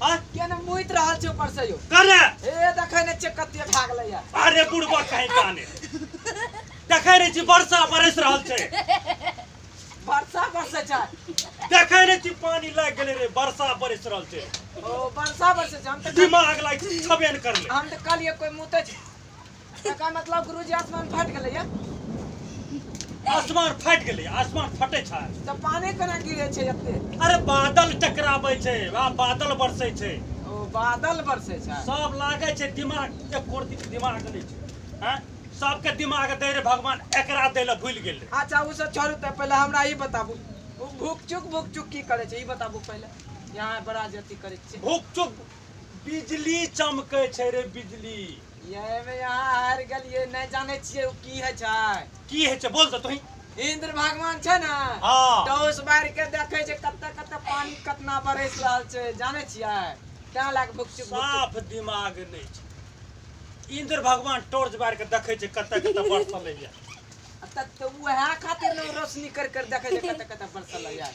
हां केना मुइत रहल छै ऊपर से यो करे ए देखै नै छियै कते भए गेलै या। अरे बुढ़बा कहीं काने देखै नहि छी वर्षा बरस रहल छै। वर्षा बरसै छै। देखै नहि छी पानी लागि गेलै रे, वर्षा बरस रहल छै। ओ वर्षा बरसै छै। हम तऽ दिमाग लागि छबे नहि करलै। हम तऽ कहलियै कोइ मुतै छै, तकर मतलब गुरुजी आसमान फाटि गेलै या। आसमान फाटि गेलै? आसमान फटै छै तऽ पानी केना गिरै छै एते? अरे बादल टकराबै छै, वाह बादल बरसै छै। ओ बादल बरसै छै। सब लागै छै दिमाग एको रत्ती दिमाग नहि छै। हैं सबके दिमाग दै रे भगवान, एकरा दै लए भूलि गेल रे। अच्छा ओ सब छोड़ू, तऽ पहिले हमरा ई बताबू ओ भूख चुक भूख चुक की करै छै, ई बताबू पहिले। यहाँ बड़ा जे अथी करै छियै। भूख चुक बिजली चमकै छै रे, बिजली। ये में यहाँ हारि गेलियै, नहि जानै छियै ओ की होइ छै। की होइ छै बोल तऽ तोही। इंद्र भगवान छै ने, हाँ टॉस मारि के देखै छै कते कते पानी कतना बरसि रहल छै, जानै छियै? तें लए कऽ भूख चुक भूख चुक। साफ दिमाग नहि छै। इंद्र भगवान टॉर्च बारि के देखै छै कतऽ कतऽ बरसलै या। तऽ उएह खातिर ने ओ रोशनी कर कर देखै छै कतऽ कतऽ बरसलै या।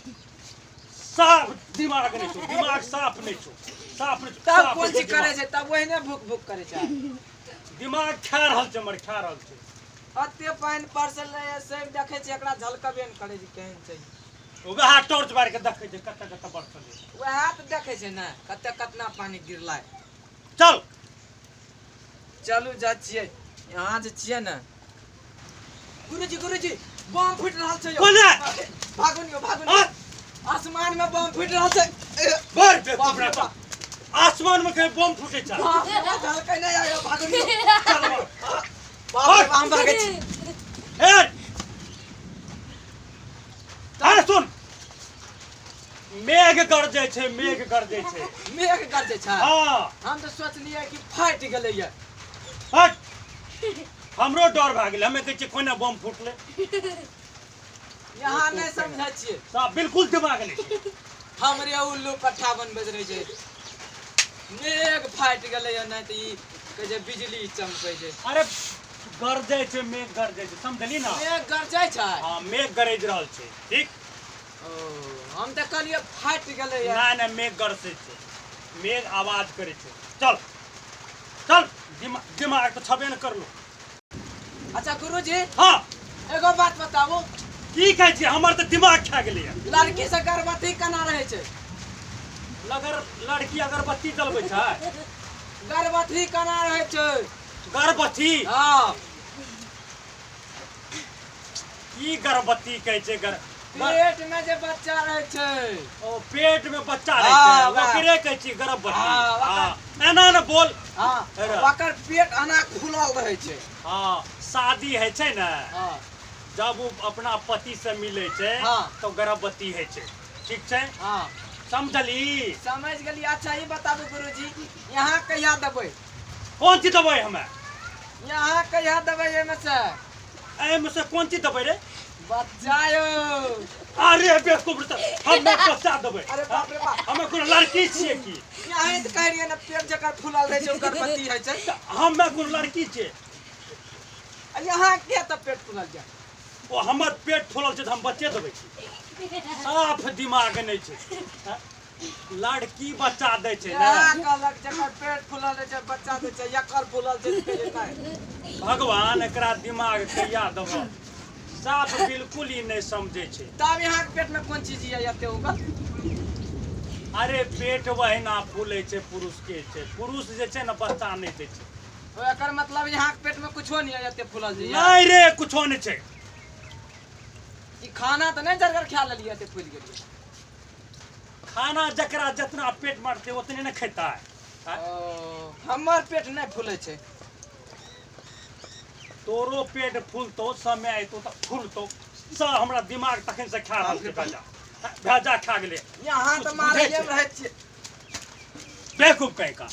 साफ दिमाग नहि छौ, दिमाग साफ नहि छौ, साफ नहि छौ। तब साफ कोन नहि छौ चीज करै दिमाग। छै? तब ओहिने भूख भूख करै छै। दिमाग खा रहल छै हमर, खा रहल छै। एते पानि बरसलै या सब देखै छै, एकरा झलकबे नहि करै छै केहन छै। वएह टॉर्च बारि के देखै छै कतऽ कतऽ बरसलै। उएह तऽ देखै छै ने कते कतना पानि गिरलै। चल चलू जाइ छियै। यहाँ जे छियै ने गुरुजी, गुरुजी बम फूटि रहल छै यौ। कोने? भागू ने यौ, भागू ने। आसमान में बम फूटि रहल छै। बड़ बेवकूफ बाप रे रे बाप। बाप। आसमान में कहीं बम फूटे छै? बाप रे बाप, झलकै नहि आयो, भागू ने यौ। चल बाप। बाप रे बाप, हम भागै छी। ए! अरे सुन, मेघ गरजै छै, मेघ गरजै छै। मेघ गरजै छै? हाँ। हम तऽ सोचलियै कि फाटि गेलै या। हट, हमरो डर भए गेलै, हमे कहै छियै कोना बम फूटलै। यहाँ नहि समझै छियै। साफ बिल्कुल दिमाग नहि छै। हमरे उल्लू पट्ठा बनबैत रहै छै। मेघ फाटि गेलै या, नहि तऽ ई कहै छै बिजली चमकै छै। अरे गरजै छै, मेघ गरजै छै, समझली ना? मेघ गरजै छै? हाँ मेघ गरजि रहल छै। ठीक। ओ हम तऽ कहलियै फाटि गेलै या। नहि नहि, मेघ गरजै छै, मेघ आवाज करै छै। चल चल, दिमाग तऽ छबे नहि करलो। अच्छा गुरुजी। हाँ। एगो बात बताबू। की कहै छियै? हमर तऽ दिमाग खा गेलैया। लड़की से गर्भवती केना रहै छै? लगर लड़की अगरबत्ती जलबै छै? गर्भवती केना रहै छै? गर्भवती? हाँ। की गर्भवती कहै छै? पेट में जे बच्चा रहै छै। ओ पेट में बच्चा रहै छै, हाँ, वएह। ओकरे कहै छियै गर्भवती। हाँ, हाँ, एना ने बोल। हाँ, हेरा। ओकर पेट एना खुलल रहै छै। हाँ, शादी होइ छै ने, हाँ। जब ओ अपना पति से मिलै छै, हाँ। तो गर्भवती होइ छै। ठीक छै? हाँ। समझली? समझ गेली। अच्छा ई बताबू गुरुजी, यहाँ कहिया देबै? कोन चीज देबै हमे? यहाँ कहिया देबै एहिमे से? एहिमे से कोन चीज देबै रे? बच्चा यौ। अरे बेवकूफ रे, हमे बच्चा देबै? अरे बाप रे बाप। हमे कोनो लड़की छियै की? यहाँ तऽ कहै रहियै ने पेट जकर फूलल रहै छै ओ गर्भवती होइ छै। हमे कोनो लड़की छियै? यहाँ के तऽ पेट फूलल जाय? ओ हमर पेट फूलल छै तऽ हम बच्चे देबै छी? साफ दिमाग नहि छै। लड़की बच्चा दै छै ने। यहाँ कहलक जकर पेट फूलल रहै छै बच्चा दै छै, एकर फूलल छै तऽ कहै नहि। भगवान एकरा दिमाग कहिया देबह? साफ बिल्कुल ही नहि समझै छै। तब यहाँ के पेट में कोन चीज यऽ एते उगल? अरे पेट वहिना फूलै छै पुरुष के छै, पुरुष जे छै ने बच्चा नहि दै छै। ओ एकर मतलब यहाँ के पेट में कुछो नहीं है एते फूलल जे? नहि रे, कुछो नहि छै। ई खाना तऽ नहि जरगर खा लेलियै एते फूलि गेलियै? खाना जकरा जितना पेट मारतै ओतने ने खेतै। ओ हमर पेट नहि फूलै छै। तोरो पेट फूलतौ, समय अयतौ तऽ फूलतौ। सब हमरा दिमाग तखन से खा रहल छै, भेजा भेजा खा गेलै। यहाँ तऽ कुछ मारैये बुझै छै। रहै छियै। बेवकूफ कहीं का।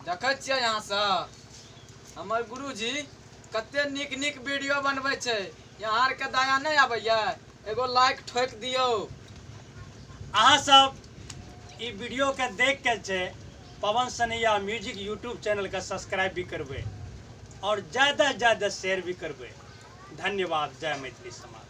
देखै छियै यहाँ से हमर गुरुजी कते नीक नीक वीडियो बनबै छै। यहाँ आरके दया नहि आबैया? एगो लाइक ठोकि दियौ। अहाँ सब ई वीडियो के देख के छै Pawan Sanaiya music YouTube channel के सब्सक्राइब भी करबै और ज़्यादा से ज़्यादा शेयर भी करबै। धन्यवाद। जय मैथिली समाज।